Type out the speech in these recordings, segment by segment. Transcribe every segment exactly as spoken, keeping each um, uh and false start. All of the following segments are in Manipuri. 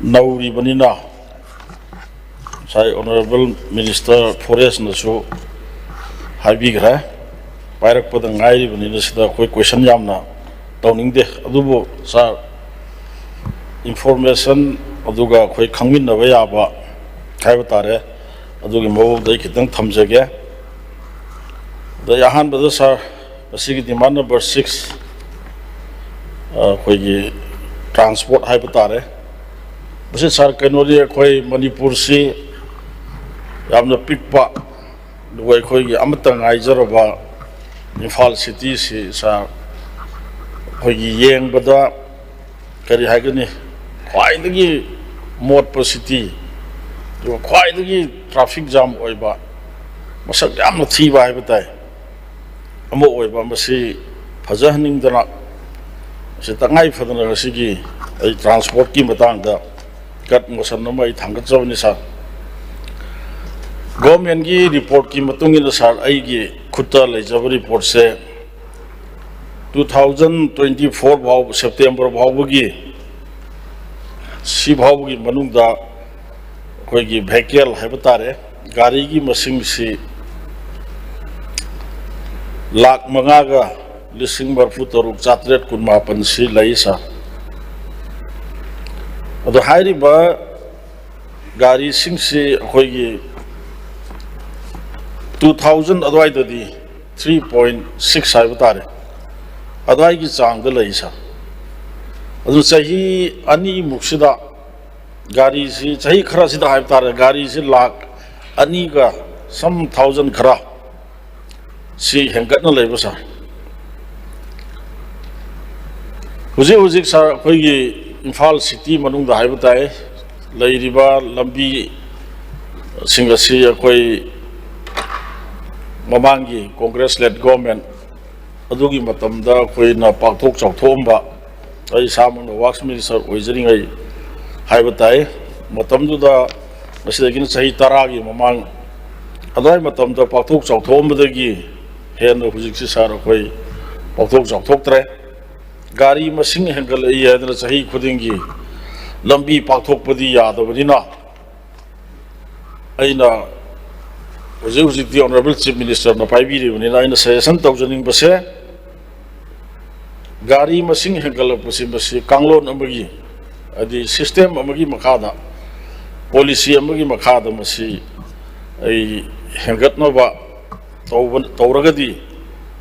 ꯅꯧꯔꯤꯕꯅꯤꯅ, ꯉꯁꯥꯏ Honourable Minister Forestꯅꯁꯨ ꯍꯥꯏꯕꯤꯈ꯭ꯔꯦ, ꯄꯥꯏꯔꯛꯄꯗ ꯉꯥꯏꯔꯤꯕꯅꯤꯅ ꯁꯤꯗ ꯑꯩꯈꯣꯏ question ꯌꯥꯝꯅ ꯇꯧꯅꯤꯡꯗꯦ꯫ ꯑꯗꯨꯕꯨ sir, information ꯑꯗꯨꯒ ꯑꯩꯈꯣꯏ ꯈꯪꯃꯤꯟꯅꯕ ꯌꯥꯕ ꯍꯥꯏꯕ ꯇꯥꯔꯦ, ꯑꯗꯨꯒꯤ ꯃꯑꯣꯡꯗ ꯑꯩ ꯈꯤꯇꯪ ꯊꯝꯖꯒꯦ꯫ ꯑꯗꯩ ꯑꯍꯥꯟꯕꯗ sir, ꯃꯁꯤꯒꯤ demand number six, ꯑꯩꯈꯣꯏꯒꯤ transport ꯍꯥꯏꯕ ꯇꯥꯔꯦ꯫ ꯃꯁꯤ sir, ꯀꯩꯅꯣꯗꯤ, ꯑꯩꯈꯣꯏ ꯃꯅꯤꯄꯨꯔꯁꯤ ꯌꯥꯝꯅ ꯄꯤꯛꯄ, ꯑꯗꯨꯒ ꯑꯩꯈꯣꯏꯒꯤ ꯑꯃꯠꯇ ꯉꯥꯏꯖꯔꯕ ꯏꯝꯐꯥꯜ cityꯁꯤ sir, ꯑꯩꯈꯣꯏꯒꯤ ꯌꯦꯡꯕꯗ ꯀꯔꯤ ꯍꯥꯏꯒꯅꯤ, ꯈ꯭ꯋꯥꯏꯗꯒꯤ ꯃꯣꯠꯄ city, ꯑꯗꯨꯒ ꯈ꯭ꯋꯥꯏꯗꯒꯤ traffic jam ꯑꯣꯏꯕ, ꯃꯁꯛ ꯌꯥꯝꯅ ꯊꯤꯕ ꯍꯥꯏꯕ ꯇꯥꯏ, ꯑꯃ ꯑꯣꯏꯕ, ꯃꯁꯤ ꯐꯖꯍꯟꯅꯤꯡꯗꯅ, ꯃꯁꯤ ꯇꯉꯥꯏ ꯐꯗꯅ ꯉꯁꯤꯒꯤ ꯑꯩ transportꯀꯤ ꯃꯇꯥꯡꯗ cut motion ꯑꯃ ꯑꯩ ꯊꯥꯡꯒꯠꯆꯕꯅꯤ sir꯫ Governmentꯀꯤ reportꯀꯤ ꯃꯇꯨꯡ ꯏꯟꯅ sir, ꯑꯩꯒꯤ ꯈꯨꯠꯇ ꯂꯩꯖꯕ reportꯁꯦ two thousand twenty four ꯐꯥꯎꯕ, September ꯐꯥꯎꯕꯒꯤ, ꯁꯤ ꯐꯥꯎꯕꯒꯤ ꯃꯅꯨꯡꯗ ꯑꯩꯈꯣꯏꯒꯤ vehicle ꯍꯥꯏꯕ ꯇꯥꯔꯦ, ꯒꯥꯔꯤꯒꯤ ꯃꯁꯤꯡꯁꯤ ꯂꯥꯈ ꯃꯉꯥꯒ ꯂꯤꯁꯤꯡ ꯃꯔꯤꯐꯨ ꯇꯔꯨꯛ ꯆꯥꯇ꯭ꯔꯦꯠ ꯀꯨꯟ ꯃꯥꯄꯟ ꯁꯤ ꯂꯩ sir꯫ ꯑꯗꯣ ꯍꯥꯏꯔꯤꯕ ꯒꯥꯔꯤꯁꯤꯡꯁꯤ ꯑꯩꯈꯣꯏꯒꯤ two thousand ꯑꯗꯨꯋꯥꯏꯗꯗꯤ three point six ꯍꯥꯏꯕ ꯇꯥꯔꯦ, ꯑꯗꯨꯋꯥꯏꯒꯤ ꯆꯥꯡꯗ ꯂꯩ sir꯫ ꯑꯗꯨ ꯆꯍꯤ ꯑꯅꯤꯃꯨꯛꯁꯤꯗ ꯒꯥꯔꯤꯁꯤ, ꯆꯍꯤ ꯈꯔꯁꯤꯗ ꯍꯥꯏꯕ ꯇꯥꯔꯦ, ꯒꯥꯔꯤꯁꯤ ꯂꯥꯈ ꯑꯅꯤꯒ some thousand ꯈꯔ ꯁꯤ ꯍꯦꯟꯒꯠꯅ ꯂꯩꯕ sir꯫ ꯍꯧꯖꯤꯛ ꯍꯧꯖꯤꯛ sir, ꯑꯩꯈꯣꯏꯒꯤ ꯏꯝꯐꯥꯜ city ꯃꯅꯨꯡꯗ ꯍꯥꯏꯕ ꯇꯥꯏ, ꯂꯩꯔꯤꯕ ꯂꯝꯕꯤꯁꯤꯡ ꯑꯁꯤ ꯑꯩꯈꯣꯏ ꯃꯃꯥꯡꯒꯤ Congress led government ꯑꯗꯨꯒꯤ ꯃꯇꯝꯗ ꯑꯩꯈꯣꯏꯅ ꯄꯥꯛꯊꯣꯛ ꯆꯥꯎꯊꯣꯛꯑꯝꯕ, ꯑꯩ ꯏꯁꯥꯃꯛꯅ Works Minister ꯑꯣꯏꯖꯔꯤꯉꯩ ꯍꯥꯏꯕ ꯇꯥꯏ, ꯃꯇꯝꯗꯨꯗ, ꯃꯁꯤꯗꯒꯤꯅ ꯆꯍꯤ ꯇꯔꯥꯒꯤ ꯃꯃꯥꯡ ꯑꯗꯨꯋꯥꯏ ꯃꯇꯝꯗ ꯄꯥꯛꯊꯣꯛ ꯆꯥꯎꯊꯣꯛꯑꯝꯕꯗꯒꯤ ꯍꯦꯟꯅ ꯍꯧꯖꯤꯛꯁꯤ sir ꯑꯩꯈꯣꯏ ꯄꯥꯛꯊꯣꯛ ꯆꯥꯎꯊꯣꯛꯇ꯭ꯔꯦ꯫ ꯒꯥꯔꯤ ꯃꯁꯤꯡ ꯍꯦꯟꯒꯠꯂꯛꯏ ꯍꯥꯏꯗꯅ ꯆꯍꯤ ꯈꯨꯗꯤꯡꯒꯤ ꯂꯝꯕꯤ ꯄꯥꯛꯊꯣꯛꯄꯗꯤ ꯌꯥꯗꯕꯅꯤꯅ, ꯑꯩꯅ ꯍꯧꯖꯤꯛ ꯍꯧꯖꯤꯛꯇꯤ Honourable Chief Minister ꯅ ꯄꯥꯏꯕꯤꯔꯤꯕꯅꯤꯅ, ꯑꯩꯅ suggestion ꯇꯧꯖꯅꯤꯡꯕꯁꯦ, ꯒꯥꯔꯤ ꯃꯁꯤꯡ ꯍꯦꯟꯒꯠꯂꯛꯄꯁꯤ ꯃꯁꯤ ꯀꯥꯡꯂꯣꯟ ꯑꯃꯒꯤ, ꯍꯥꯏꯗꯤ system ꯑꯃꯒꯤ ꯃꯈꯥꯗ, policy ꯑꯃꯒꯤ ꯃꯈꯥꯗ ꯃꯁꯤ ꯑꯩ ꯍꯦꯟꯒꯠꯅꯕ ꯇꯧꯕ, ꯇꯧꯔꯒꯗꯤ,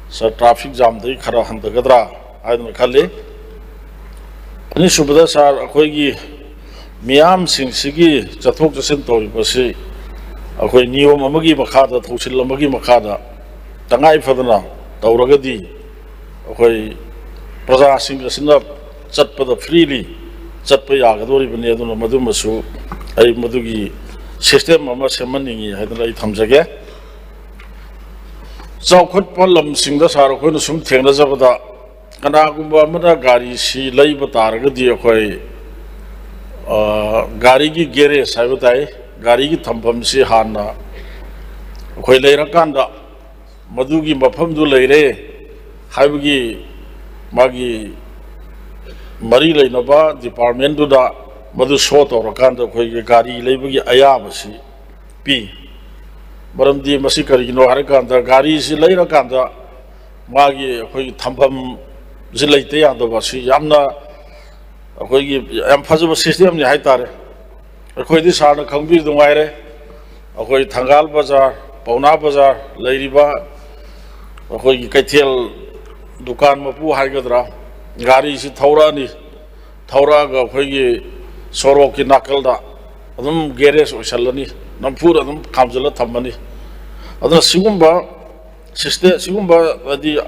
sir, traffic jam ꯗꯒꯤ ꯈꯔ ꯍꯟꯊꯒꯗ꯭ꯔꯥ ꯍꯥꯏꯗꯅ ꯈꯜꯂꯤ꯫ ꯑꯅꯤꯁꯨꯕꯗ, sir, ꯑꯩꯈꯣꯏꯒꯤ ꯃꯤꯌꯥꯝꯁꯤꯡꯁꯤꯒꯤ ꯆꯠꯊꯣꯛ ꯆꯠꯁꯤꯟ ꯇꯧꯔꯤꯕꯁꯤ ꯑꯩꯈꯣꯏ ꯅꯤꯌꯣꯝ ꯑꯃꯒꯤ ꯃꯈꯥꯗ, ꯊꯧꯁꯤꯜ ꯑꯃꯒꯤ ꯃꯈꯥꯗ ꯇꯉꯥꯏ ꯐꯗꯅ ꯇꯧꯔꯒꯗꯤ, ꯑꯩꯈꯣꯏ ꯄ꯭ꯔꯖꯥꯁꯤꯡ ꯑꯁꯤꯅ ꯆꯠꯄꯗ freely ꯆꯠꯄ ꯌꯥꯒꯗꯧꯔꯤꯕꯅꯤ꯫ ꯑꯗꯨꯅ ꯃꯗꯨꯃꯁꯨ ꯑꯩ ꯃꯗꯨꯒꯤ system ꯑꯃ ꯁꯦꯝꯍꯟꯅꯤꯡꯏ ꯍꯥꯏꯗꯅ ꯑꯩ ꯊꯝꯖꯒꯦ꯫ ꯆꯥꯎꯈꯠꯄ ꯂꯝꯁꯤꯡꯗ, sir, ꯑꯩꯈꯣꯏꯅ ꯁꯨꯝ ꯊꯦꯡꯅꯖꯕꯗ, ꯀꯅꯥꯒꯨꯝꯕ ꯑꯃꯅ ꯒꯥꯔꯤꯁꯤ ꯂꯩꯕ ꯇꯥꯔꯒꯗꯤ, ꯑꯩꯈꯣꯏ, ꯑ, ꯒꯥꯔꯤꯒꯤ garage ꯍꯥꯏꯕ ꯇꯥꯏ, ꯒꯥꯔꯤꯒꯤ ꯊꯝꯐꯝꯁꯤ ꯍꯥꯟꯅ ꯑꯩꯈꯣꯏ ꯂꯩꯔꯀꯥꯟꯗ, ꯃꯗꯨꯒꯤ ꯃꯐꯝꯗꯨ ꯂꯩꯔꯦ ꯍꯥꯏꯕꯒꯤ ꯃꯥꯒꯤ ꯃꯔꯤ ꯂꯩꯅꯕ department ꯗꯨꯗ ꯃꯗꯨ show ꯇꯧꯔꯀꯥꯟꯗ ꯑꯩꯈꯣꯏꯒꯤ ꯒꯥꯔꯤ ꯂꯩꯕꯒꯤ ꯑꯌꯥꯕꯁꯤ ꯄꯤ꯫ ꯃꯔꯝꯗꯤ ꯃꯁꯤ ꯀꯔꯤꯒꯤꯅꯣ ꯍꯥꯏꯔꯀꯥꯟꯗ, ꯒꯥꯔꯤꯁꯤ ꯂꯩꯔꯀꯥꯟꯗ ꯃꯥꯒꯤ ꯑꯩꯈꯣꯏꯒꯤ ꯊꯝꯐꯝꯁꯤ ꯂꯩꯇ ꯌꯥꯗꯕ, ꯁꯤ ꯌꯥꯝꯅ ꯑꯩꯈꯣꯏꯒꯤ ꯌꯥꯝ ꯐꯖꯕ system ꯅꯤ ꯍꯥꯏꯇꯥꯔꯦ꯫ ꯑꯩꯈꯣꯏꯗꯤ, sir ꯅ ꯈꯪꯕꯤꯔꯤꯗꯨ ꯉꯥꯏꯔꯦ, ꯑꯩꯈꯣꯏ ꯊꯪꯒꯥꯜ ꯕꯖꯥꯔ, ꯄꯥꯎꯅꯥ ꯕꯖꯥꯔ ꯂꯩꯔꯤꯕ ꯑꯩꯈꯣꯏꯒꯤ ꯀꯩꯊꯦꯜ ꯗꯨꯀꯥꯟ ꯃꯄꯨ ꯍꯥꯏꯒꯗ꯭ꯔꯥ, ꯒꯥꯔꯤꯁꯤ ꯊꯧꯔꯛꯑꯅꯤ, ꯊꯧꯔꯛꯑꯒ ꯑꯩꯈꯣꯏꯒꯤ ꯁꯣꯔꯣꯛꯀꯤ ꯅꯥꯀꯜꯗ ꯑꯗꯨꯝ garage ꯑꯣꯏꯁꯜꯂꯅꯤ, ꯅꯝꯐꯨꯗ ꯑꯗꯨꯝ ꯈꯥꯝꯖꯤꯜꯂ ꯊꯝꯃꯅꯤ꯫ ꯑꯗꯨꯅ ꯁꯤꯒꯨꯝꯕ system, ꯁꯤꯒꯨꯝꯕ, ꯍꯥꯏꯗꯤ,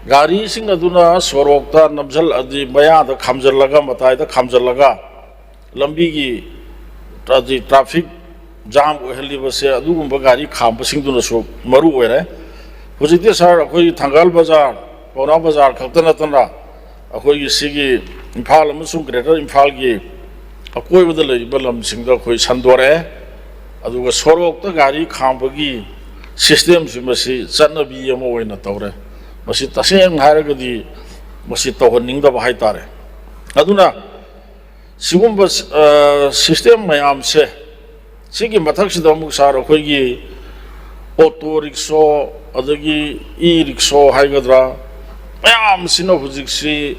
ꯒꯥꯔꯤꯁꯤꯡ ꯑꯗꯨꯅ ꯁꯣꯔꯣꯛꯇ ꯅꯝꯁꯤꯜꯂꯛꯑꯗꯤ, ꯃꯌꯥꯗ ꯈꯥꯝꯖꯤꯜꯂꯒ, ꯃꯇꯥꯏꯗ ꯈꯥꯝꯖꯤꯜꯂꯒ ꯂꯝꯕꯤꯒꯤ, ꯍꯥꯏꯗꯤ, traffic jam ꯑꯣꯏꯍꯜꯂꯤꯕꯁꯦ ꯑꯗꯨꯒꯨꯝꯕ ꯒꯥꯔꯤ ꯈꯥꯝꯕꯁꯤꯡꯗꯨꯅꯁꯨ ꯃꯔꯨ ꯑꯣꯏꯔꯦ꯫ ꯍꯧꯖꯤꯛꯇꯤ, sir, ꯑꯩꯈꯣꯏꯒꯤ ꯊꯪꯒꯥꯜ ꯕꯖꯥꯔ, ꯄꯥꯎꯅꯥ ꯕꯖꯥꯔ ꯈꯛꯇ ꯅꯠꯇꯅ, ꯑꯩꯈꯣꯏꯒꯤ ꯁꯤꯒꯤ ꯏꯝꯐꯥꯜ ꯑꯃꯁꯨꯡ Greater ꯏꯝꯐꯥꯜꯒꯤ ꯑꯀꯣꯏꯕꯗ ꯂꯩꯔꯤꯕ ꯂꯝꯁꯤꯡꯗ ꯑꯩꯈꯣꯏ ꯁꯟꯗꯣꯔꯛꯑꯦ꯫ ꯑꯗꯨꯒ ꯁꯣꯔꯣꯛꯇ ꯒꯥꯔꯤ ꯈꯥꯝꯕꯒꯤ system ꯁꯤ ꯃꯁꯤ ꯆꯠꯅꯕꯤ ꯑꯃ ꯑꯣꯏꯅ ꯇꯧꯔꯦ꯫ ꯃꯁꯤ ꯇꯁꯦꯡꯅ ꯍꯥꯏꯔꯒꯗꯤ ꯃꯁꯤ ꯇꯧꯍꯟꯅꯤꯡꯗꯕ ꯍꯥꯏꯇꯥꯔꯦ꯫ ꯑꯗꯨꯅ ꯁꯤꯒꯨꯝꯕ system ꯃꯌꯥꯝꯁꯦ, ꯁꯤꯒꯤ ꯃꯊꯛꯁꯤꯗ ꯑꯃꯨꯛ ꯁꯥꯔ ꯑꯩꯈꯣꯏꯒꯤ auto rickshaw, ꯑꯗꯒꯤ e rickshaw ꯍꯥꯏꯒꯗ꯭ꯔꯥ, ꯃꯌꯥꯝꯁꯤꯅ ꯍꯧꯖꯤꯛꯁꯤ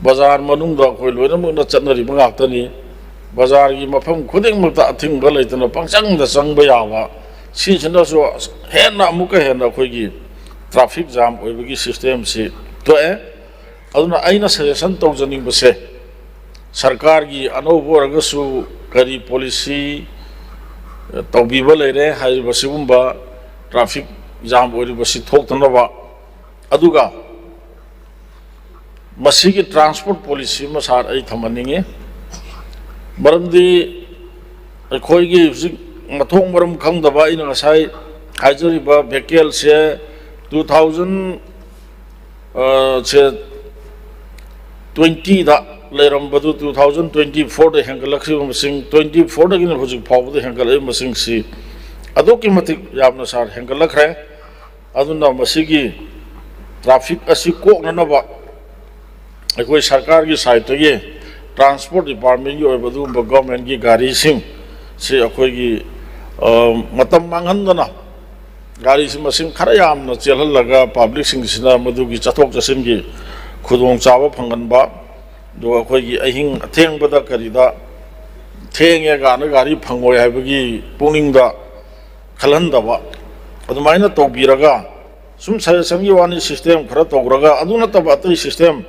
ꯕꯖꯥꯔ ꯃꯅꯨꯡꯗ ꯑꯩꯈꯣꯏ ꯂꯣꯏꯅꯃꯛꯅ ꯆꯠꯅꯔꯤꯕ ꯉꯥꯛꯇꯅꯤ꯫ ꯕꯖꯥꯔꯒꯤ ꯃꯐꯝ ꯈꯨꯗꯤꯡꯃꯛꯇ ꯑꯊꯤꯡꯕ ꯂꯩꯇꯅ ꯄꯪꯆꯪꯗ ꯆꯪꯕ ꯌꯥꯕ, ꯁꯤꯁꯤꯅꯁꯨ ꯍꯦꯟꯅ ꯑꯃꯨꯛꯀ ꯍꯦꯟꯅ ꯑꯩꯈꯣꯏꯒꯤ traffic jam ꯑꯣꯏꯕꯒꯤ systemꯁꯤ ꯊꯣꯛꯑꯦ꯫ ꯑꯗꯨꯅ ꯑꯩꯅ suggestion ꯇꯧꯖꯅꯤꯡꯕꯁꯦ, ꯁꯔꯀꯥꯔꯒꯤ ꯑꯅꯧꯕ ꯑꯣꯏꯔꯒꯁꯨ ꯀꯔꯤ policy ꯇꯧꯕꯤꯕ ꯂꯩꯔꯦ ꯍꯥꯏꯔꯤꯕ ꯁꯤꯒꯨꯝꯕ traffic jam ꯑꯣꯏꯔꯤꯕꯁꯤ ꯊꯣꯛꯇꯅꯕ꯫ ꯑꯗꯨꯒ ꯃꯁꯤꯒꯤ transport policy ꯑꯃ ꯁꯥꯔ ꯑꯩ ꯊꯝꯍꯟꯅꯤꯡꯉꯤ꯫ ꯃꯔꯝꯗꯤ ꯑꯩꯈꯣꯏꯒꯤ ꯍꯧꯖꯤꯛ ꯃꯊꯣꯡ ꯃꯔꯝ ꯈꯪꯗꯕ ꯑꯩꯅ ꯉꯁꯥꯏ ꯍꯥꯏꯖꯔꯤꯕ vehicleꯁꯦ two thousand ꯁꯦ twentyꯗ ꯂꯩꯔꯝꯕꯗꯨ two thousand twenty fourꯗ ꯍꯦꯟꯒꯠꯂꯛꯈ꯭ꯔꯤꯕ ꯃꯁꯤꯡ, twenty fourꯗꯒꯤꯅ ꯍꯧꯖꯤꯛ ꯐꯥꯎꯕꯗ ꯍꯦꯟꯒꯠꯂꯛꯏꯕ ꯃꯁꯤꯡꯁꯤ ꯑꯗꯨꯛꯀꯤ ꯃꯇꯤꯛ ꯌꯥꯝꯅ ꯁꯥꯔ ꯍꯦꯟꯒꯠꯂꯛꯈ꯭ꯔꯦ꯫ ꯑꯗꯨꯅ ꯃꯁꯤꯒꯤ traffic ꯑꯁꯤ ꯀꯣꯛꯅꯅꯕ ꯑꯩꯈꯣꯏ ꯁꯔꯀꯥꯔꯒꯤ sideꯇꯒꯤ transport departmentꯀꯤ ꯑꯣꯏꯕ ꯑꯗꯨꯒꯨꯝꯕ governmentꯀꯤ ꯒꯥꯔꯤꯁꯤꯡ ꯁꯤ ꯑꯩꯈꯣꯏꯒꯤ ꯃꯇꯝ ꯃꯥꯡꯍꯟꯗꯅ ꯒꯥꯔꯤꯁꯤ ꯃꯁꯤꯡ ꯈꯔ ꯌꯥꯝꯅ ꯆꯦꯜꯍꯜꯂꯒ publicꯁꯤꯡꯁꯤꯅ ꯃꯗꯨꯒꯤ ꯆꯠꯊꯣꯛ ꯆꯠꯁꯤꯟꯒꯤ ꯈꯨꯗꯣꯡꯆꯥꯕ ꯐꯪꯍꯟꯕ, ꯑꯗꯨꯒ ꯑꯩꯈꯣꯏꯒꯤ ꯑꯍꯤꯡ ꯑꯊꯦꯡꯕꯗ ꯀꯔꯤꯗ ꯊꯦꯡꯉꯦ ꯀꯥꯏꯅ ꯒꯥꯔꯤ ꯐꯪꯉꯣꯏ ꯍꯥꯏꯕꯒꯤ ꯄꯨꯛꯅꯤꯡꯗ ꯈꯜꯍꯟꯗꯕ, ꯑꯗꯨꯃꯥꯏꯅ ꯇꯧꯕꯤꯔꯒ ꯁꯨꯝ suggestionꯒꯤ ꯋꯥꯅꯤ, system ꯈꯔ ꯇꯧꯈ꯭ꯔꯒ ꯑꯗꯨ ꯅꯠꯇꯕ ꯑꯇꯩ system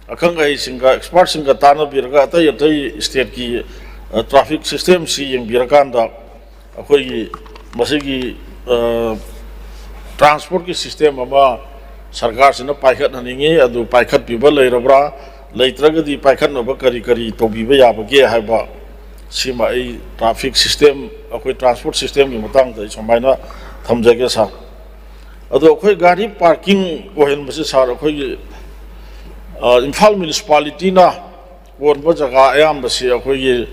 ꯑꯈꯪ ꯑꯍꯩꯁꯤꯡꯒ expertꯁꯤꯡꯒ ꯇꯥꯟꯅꯕꯤꯔꯒ ꯑꯇꯩ ꯑꯇꯩ stateꯀꯤ traffic systemꯁꯤ ꯌꯦꯡꯕꯤꯔꯀꯥꯟꯗ ꯑꯩꯈꯣꯏꯒꯤ ꯃꯁꯤꯒꯤ transportꯀꯤ system ꯑꯃ ꯁꯔꯀꯥꯔꯁꯤꯅ ꯄꯥꯏꯈꯠꯍꯟꯅꯤꯡꯉꯤ꯫ ꯑꯗꯨ ꯄꯥꯏꯈꯠꯄꯤꯕ ꯂꯩꯔꯕ꯭ꯔꯥ, ꯂꯩꯇ꯭ꯔꯒꯗꯤ ꯄꯥꯏꯈꯠꯅꯕ ꯀꯔꯤ ꯀꯔꯤ ꯇꯧꯕꯤꯕ ꯌꯥꯕꯒꯦ ꯍꯥꯏꯕ ꯁꯤꯃ ꯑꯩ traffic system, ꯑꯩꯈꯣꯏ transport systemꯒꯤ ꯃꯇꯥꯡꯗ ꯑꯩ ꯁꯨꯃꯥꯏꯅ ꯊꯝꯖꯒꯦ ꯁꯥꯔ꯫ ꯑꯗꯣ ꯑꯩꯈꯣꯏ ꯒꯥꯔꯤ parking ꯑꯣꯏꯍꯟꯕꯁꯦ ꯁꯥꯔ, ꯑꯩꯈꯣꯏꯒꯤ ꯏꯝꯐꯥꯜ municipalityꯅ ꯀꯣꯟꯕ ꯖꯒꯥ ꯑꯌꯥꯝꯕꯁꯤ ꯑꯩꯈꯣꯏꯒꯤ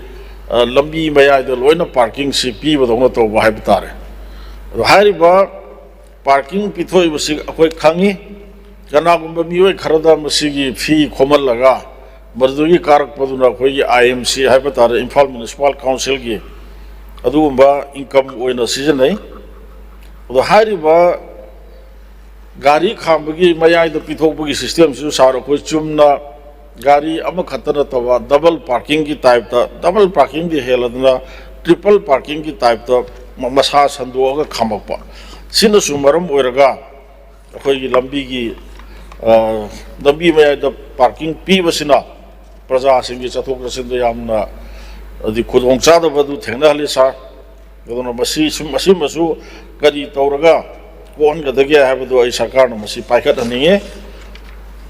ꯂꯝꯕꯤ ꯃꯌꯥꯏꯗ ꯂꯣꯏꯅ parkingꯁꯤ ꯄꯤꯕꯗꯧꯅ ꯇꯧꯕ ꯍꯥꯏꯕ ꯇꯥꯔꯦ꯫ ꯑꯗꯣ ꯍꯥꯏꯔꯤꯕ parking ꯄꯤꯊꯣꯛꯏꯕꯁꯤ ꯑꯩꯈꯣꯏ ꯈꯪꯉꯤ꯫ ꯀꯅꯥꯒꯨꯝꯕ ꯃꯤꯑꯣꯏ ꯈꯔꯗ ꯃꯁꯤꯒꯤ fee ꯈꯣꯝꯍꯜꯂꯒ ꯃꯗꯨꯗꯒꯤ ꯀꯥꯔꯛꯄꯗꯨꯅ ꯑꯩꯈꯣꯏꯒꯤ ꯑꯥꯏ ꯑꯦꯝ ꯁꯤ ꯍꯥꯏꯕ ꯇꯥꯔꯦ, ꯏꯝꯐꯥꯜ ꯃ꯭ꯌꯨꯅꯤꯁꯤꯄꯥꯜ ꯀꯥꯎꯟꯁꯤꯜꯒꯤ ꯑꯗꯨꯒꯨꯝꯕ ꯏꯟꯀꯝ ꯑꯣꯏꯅ ꯁꯤꯖꯤꯟꯅꯩ꯫ ꯑꯗꯣ ꯍꯥꯏꯔꯤꯕ ꯒꯥꯔꯤ ꯈꯥꯝꯕꯒꯤ ꯃꯌꯥꯏꯗ ꯄꯤꯊꯣꯛꯄꯒꯤ ꯁꯤꯁꯇꯦꯝꯁꯤꯁꯨ ꯁꯥꯔ, ꯑꯩꯈꯣꯏ ꯆꯨꯝꯅ ꯒꯥꯔꯤ ꯑꯃꯈꯛꯇ ꯅꯠꯇꯕ ꯗꯕꯜ ꯄꯥꯔꯀꯤꯡꯒꯤ ꯇꯥꯏꯞꯇ, ꯗꯕꯜ ꯄꯥꯔꯀꯤꯡꯗꯤ ꯍꯦꯜꯂꯗꯅ ꯇ꯭ꯔꯤꯄꯜ ꯄꯥꯔꯀꯤꯡꯒꯤ ꯇꯥꯏꯞꯇ ꯃ-, ꯃꯁꯥ ꯁꯟꯗꯣꯛꯑꯒ ꯈꯥꯝꯃꯛꯄ, ꯁꯤꯅꯁꯨ ꯃꯔꯝ ꯑꯣꯏꯔꯒ ꯑꯩꯈꯣꯏꯒꯤ ꯂꯝꯕꯤꯒꯤ, ꯑ, ꯂꯝꯕꯤ ꯃꯌꯥꯏꯗ ꯄꯥꯔꯀꯤꯡ ꯄꯤꯕꯁꯤꯅ ꯄ꯭ꯔꯖꯥꯁꯤꯡꯒꯤ ꯆꯠꯊꯣꯛ ꯆꯠꯁꯤꯟꯗ ꯌꯥꯝꯅ, ꯍꯥꯏꯗꯤ, ꯈꯨꯗꯣꯡꯆꯥꯗꯕ ꯑꯗꯨ ꯊꯦꯡꯅꯍꯜꯂꯤ ꯁꯥꯔ꯫ ꯑꯗꯨꯅ ꯃꯁꯤ ꯁꯨꯝ, ꯑꯁꯤꯃꯁꯨ ꯀꯔꯤ ꯇꯧꯔꯒ ꯀꯣꯛꯍꯟꯒꯗꯒꯦ ꯍꯥꯏꯕꯗꯨ ꯑꯩ ꯁꯔꯀꯥꯔꯅ ꯃꯁꯤ ꯄꯥꯏꯈꯠꯍꯟꯅꯤꯡꯉꯤ꯫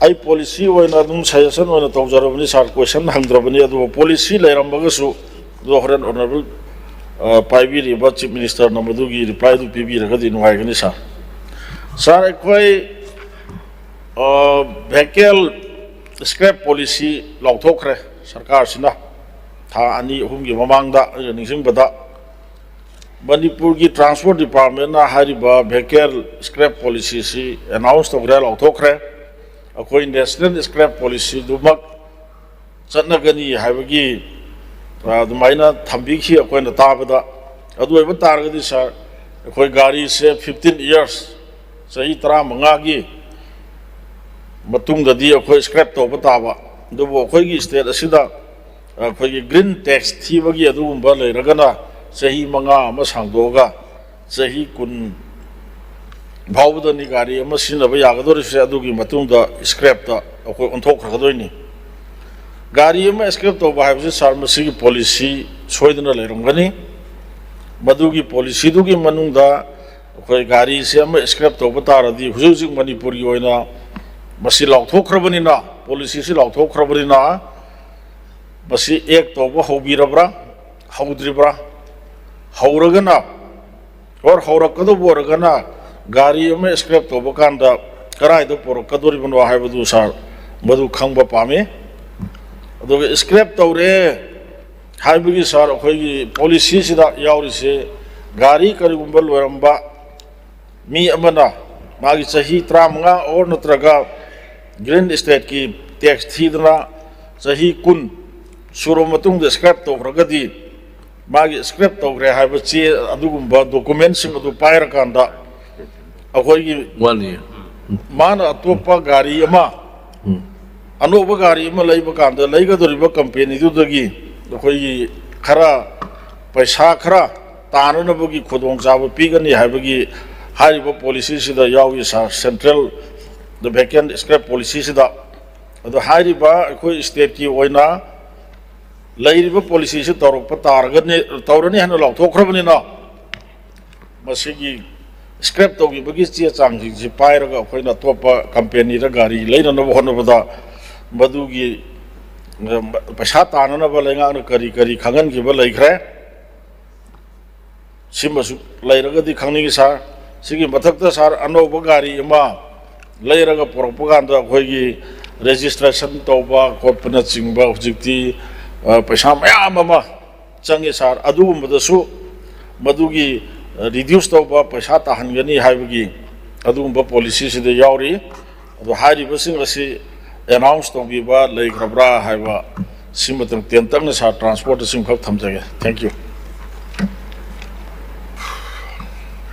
ꯑꯩ ꯄꯣꯂꯤꯁꯤ ꯑꯣꯏꯅ ꯑꯗꯨꯝ ꯁꯖꯦꯁꯟ ꯑꯣꯏꯅ ꯇꯧꯖꯔꯕꯅꯤ ꯁꯥꯔ, ꯀꯣꯏꯁꯟ ꯍꯪꯗ꯭ꯔꯕꯅꯤ, ꯑꯗꯨꯕꯨ ꯄꯣꯂꯤꯁꯤ ꯂꯩꯔꯝꯃꯒꯁꯨ ꯑꯗꯣ ꯍꯣꯔꯦꯟ ꯑꯣꯅꯔꯦꯕꯜ, ꯑ, ꯄꯥꯏꯕꯤꯔꯤꯕ ꯆꯤꯐ ꯃꯤꯅꯤꯁꯇꯔꯅ ꯃꯗꯨꯒꯤ ꯔꯤꯄ꯭ꯂꯥꯏꯗꯨ ꯄꯤꯕꯤꯔꯒꯗꯤ ꯅꯨꯡꯉꯥꯏꯒꯅꯤ ꯁꯥꯔ꯫ ꯁꯥꯔ, ꯑꯩꯈꯣꯏ, ꯑ, ꯚꯦꯍꯤꯀꯜ ꯁ꯭ꯀ꯭ꯔꯦꯞ ꯄꯣꯂꯤꯁꯤ ꯂꯥꯎꯊꯣꯛꯈ꯭ꯔꯦ ꯁꯔꯀꯥꯔꯁꯤꯅ ꯊꯥ ꯑꯅꯤ ꯑꯍꯨꯝꯒꯤ ꯃꯃꯥꯡꯗ꯫ ꯑꯩꯅ ꯅꯤꯡꯁꯤꯡꯕꯗ ꯃꯅꯤꯄꯨꯔꯒꯤ ꯇ꯭ꯔꯥꯟꯁꯄꯣꯔꯠ ꯗꯤꯄꯥꯔꯠꯃꯦꯟꯅ ꯍꯥꯏꯔꯤꯕ ꯚꯦꯍꯤꯀꯜ ꯁ꯭ꯀ꯭ꯔꯦꯞ ꯄꯣꯂꯤꯁꯤꯁꯤ ꯑꯦꯅꯥꯎꯟꯁ ꯇꯧꯈ꯭ꯔꯦ, ꯂꯥꯎꯊꯣꯛꯈ꯭ꯔꯦ꯫ ꯑꯩꯈꯣꯏ ꯅꯦꯁꯅꯦꯜ ꯁ꯭ꯀ꯭ꯔꯦꯞ ꯄꯣꯂꯤꯁꯤꯗꯨꯃꯛ ꯆꯠꯅꯒꯅꯤ ꯍꯥꯏꯕꯒꯤ, ꯑ, ꯑꯗꯨꯃꯥꯏꯅ ꯊꯝꯕꯤꯈꯤ ꯑꯩꯈꯣꯏꯅ ꯇꯥꯕꯗ꯫ ꯑꯗꯨ ꯑꯣꯏꯕ ꯇꯥꯔꯒꯗꯤ ꯁꯥꯔ, ꯑꯩꯈꯣꯏ ꯒꯥꯔꯤꯁꯦ fifteen years, ꯆꯍꯤ ꯇꯔꯥꯃꯉꯥꯒꯤ ꯃꯇꯨꯡꯗꯗꯤ ꯑꯩꯈꯣꯏ ꯁ꯭ꯀ꯭ꯔꯦꯞ ꯇꯧꯕ ꯇꯥꯕ꯫ ꯑꯗꯨꯕꯨ ꯑꯩꯈꯣꯏꯒꯤ ꯁ꯭ꯇꯦꯠ ꯑꯁꯤꯗ ꯑꯩꯈꯣꯏꯒꯤ ꯒ꯭ꯔꯤꯟ ꯇꯦꯛꯁ ꯊꯤꯕꯒꯤ ꯑꯗꯨꯒꯨꯝꯕ ꯂꯩꯔꯒꯅ ꯆꯍꯤ ꯃꯉꯥ ꯑꯃ ꯁꯥꯡꯗꯣꯛꯑꯒ ꯆꯍꯤ ꯀꯨꯟ ꯐꯥꯎꯕꯗꯅꯤ ꯒꯥꯔꯤ ꯑꯃ ꯁꯤꯖꯤꯟꯅꯕ ꯌꯥꯒꯗꯧꯔꯤꯁꯦ꯫ ꯑꯗꯨꯒꯤ ꯃꯇꯨꯡꯗ ꯁ꯭ꯀ꯭ꯔꯦꯞꯇ ꯑꯩꯈꯣꯏ ꯑꯣꯟꯊꯣꯛꯈ꯭ꯔꯒꯗꯣꯏꯅꯤ꯫ ꯒꯥꯔꯤ ꯑꯃ ꯁ꯭ꯀ꯭ꯔꯦꯞ ꯇꯧꯕ ꯍꯥꯏꯕꯁꯤ ꯁꯥꯔ, ꯃꯁꯤꯒꯤ ꯄꯣꯂꯤꯁꯤ ꯁꯣꯏꯗꯅ ꯂꯩꯔꯝꯒꯅꯤ꯫ ꯃꯗꯨꯒꯤ ꯄꯣꯂꯤꯁꯤꯗꯨꯒꯤ ꯃꯅꯨꯡꯗ ꯑꯩꯈꯣꯏ ꯒꯥꯔꯤꯁꯦ ꯑꯃ ꯁ꯭ꯀ꯭ꯔꯦꯞ ꯇꯧꯕ ꯇꯥꯔꯗꯤ, ꯍꯧꯖꯤꯛ ꯍꯧꯖꯤꯛ ꯃꯅꯤꯄꯨꯔꯒꯤ ꯑꯣꯏꯅ ꯃꯁꯤ ꯂꯥꯎꯊꯣꯛꯈ꯭ꯔꯕꯅꯤꯅ, ꯄꯣꯂꯤꯁꯤꯁꯤ ꯂꯥꯎꯊꯣꯛꯈ꯭ꯔꯕꯅꯤꯅ, ꯃꯁꯤ ꯑꯦꯛ ꯇꯧꯕ ꯍꯧꯕꯤꯔꯕ꯭ꯔꯥ, ꯍꯧꯗ꯭ꯔꯤꯕ꯭ꯔꯥ? ꯍꯧꯔꯒꯅ, ꯑꯣꯔ ꯍꯧꯔꯛꯀꯗꯧꯕ ꯑꯣꯏꯔꯒꯅ, ꯒꯥꯔꯤ ꯑꯃ ꯁ꯭ꯀ꯭ꯔꯦꯞ ꯇꯧꯕ ꯀꯥꯟꯗ ꯀꯗꯥꯏꯗ ꯄꯨꯔꯛꯀꯗꯧꯔꯤꯕꯅꯣ ꯍꯥꯏꯕꯗꯨ ꯁꯥꯔ, ꯃꯗꯨ ꯈꯪꯕ ꯄꯥꯝꯃꯤ꯫ ꯑꯗꯨꯒ ꯁ꯭ꯀ꯭ꯔꯦꯞ ꯇꯧꯔꯦ ꯍꯥꯏꯕꯒꯤ, ꯁꯥꯔ, ꯑꯩꯈꯣꯏꯒꯤ ꯄꯣꯂꯤꯁꯤꯁꯤꯗ ꯌꯥꯎꯔꯤꯁꯦ, ꯒꯥꯔꯤ ꯀꯔꯤꯒꯨꯝꯕ ꯂꯣꯏꯔꯝꯕ ꯃꯤ ꯑꯃꯅ ꯃꯥꯒꯤ ꯆꯍꯤ ꯇꯔꯥꯃꯉꯥ ꯑꯣꯔ ꯅꯠꯇ꯭ꯔꯒ ꯒ꯭ꯔꯤꯟ ꯁ꯭ꯇꯦꯠꯀꯤ ꯇꯦꯛꯁ ꯊꯤꯗꯅ ꯆꯍꯤ ꯀꯨꯟ ꯁꯨꯔꯕ ꯃꯇꯨꯡꯗ scrap ꯇꯧꯈ꯭ꯔꯒꯗꯤ, ꯃꯥꯒꯤ scrap ꯇꯧꯈ꯭ꯔꯦ ꯍꯥꯏꯕ ꯆꯦ, ꯑꯗꯨꯒꯨꯝꯕ documentꯁꯤꯡ ꯑꯗꯨ ꯄꯥꯏꯔꯀꯥꯟꯗ ꯑꯩꯈꯣꯏꯒꯤ ꯋꯥꯠꯂꯤ꯫ ꯃꯥꯅ ꯑꯇꯣꯞꯄ ꯒꯥꯔꯤ ꯑꯃ, ꯎꯝ꯫ ꯑꯅꯧꯕ ꯒꯥꯔꯤ ꯑꯃ ꯂꯩꯕ ꯀꯥꯟꯗ ꯂꯩꯒꯗꯧꯔꯤꯕ companyꯗꯨꯗꯒꯤ ꯑꯩꯈꯣꯏꯒꯤ ꯈꯔ, ꯄꯩꯁꯥ ꯈꯔ ꯇꯥꯅꯅꯕꯒꯤ ꯈꯨꯗꯣꯡꯆꯥꯕ ꯄꯤꯒꯅꯤ ꯍꯥꯏꯕꯒꯤ ꯍꯥꯏꯔꯤꯕ policyꯁꯤꯗ ꯌꯥꯎꯏ ꯁꯥꯔ, central the vacant scrap policyꯁꯤꯗ꯫ ꯑꯗꯣ ꯍꯥꯏꯔꯤꯕ ꯑꯩꯈꯣꯏ stateꯀꯤ ꯑꯣꯏꯅ ꯂꯩꯔꯤꯕ policyꯁꯤ ꯇꯧꯔꯛꯄ ꯇꯥꯔꯒꯅꯤ, ꯇꯧꯔꯅꯤ ꯍꯥꯏꯅ ꯂꯥꯎꯊꯣꯛꯈ꯭ꯔꯕꯅꯤꯅ, ꯃꯁꯤꯒꯤ scrap ꯇꯧꯈꯤꯕꯒꯤ ꯆꯦ ꯆꯥꯡꯁꯤꯡꯁꯤ ꯄꯥꯏꯔꯒ ꯑꯩꯈꯣꯏꯅ ꯑꯇꯣꯞꯄ companyꯗ ꯒꯥꯔꯤ ꯂꯩꯅꯅꯕ ꯍꯣꯠꯅꯕꯗ ꯃꯗꯨꯒꯤ, ꯑ, ꯄꯩꯁꯥ ꯇꯥꯅꯅꯕ ꯂꯩꯉꯥꯛꯅ ꯀꯔꯤ ꯀꯔꯤ ꯈꯪꯍꯟꯈꯤꯕ ꯂꯩꯈ꯭ꯔꯦ, ꯁꯤꯃꯁꯨ ꯂꯩꯔꯒꯗꯤ ꯈꯪꯅꯤꯡꯉꯤ ꯁꯥꯔ꯫ ꯁꯤꯒꯤ ꯃꯊꯛꯇ ꯁꯥꯔ, ꯑꯅꯧꯕ ꯒꯥꯔꯤ ꯑꯃ ꯂꯩꯔꯒ ꯄꯨꯔꯛꯄ ꯀꯥꯟꯗ ꯑꯩꯈꯣꯏꯒꯤ registration ꯇꯧꯕ ꯈꯣꯠꯄꯅꯆꯤꯡꯕ ꯍꯧꯖꯤꯛꯇꯤ, ꯑ, ꯄꯩꯁꯥ ꯃꯌꯥꯝ ꯑꯃ ꯆꯪꯉꯤ ꯁꯥꯔ꯫ ꯑꯗꯨꯒꯨꯝꯕꯗꯁꯨ ꯃꯗꯨꯒꯤ, ꯑ, reduce ꯇꯧꯕ, ꯄꯩꯁꯥ ꯇꯥꯍꯟꯒꯅꯤ ꯍꯥꯏꯕꯒꯤ ꯑꯗꯨꯒꯨꯝꯕ policyꯁꯤꯗ ꯌꯥꯎꯔꯤ꯫ ꯑꯗꯣ ꯍꯥꯏꯔꯤꯕꯁꯤꯡ ꯑꯁꯤ announce ꯇꯧꯕꯤꯕ ꯂꯩꯈ꯭ꯔꯕ꯭ꯔꯥ ꯍꯥꯏꯕ ꯁꯤꯃꯇꯪ ꯇꯦꯟꯇꯛꯅ ꯁꯥꯔ transportꯇ ꯁꯤꯃꯈꯛ ꯊꯝꯖꯒꯦ꯫ Thank you꯫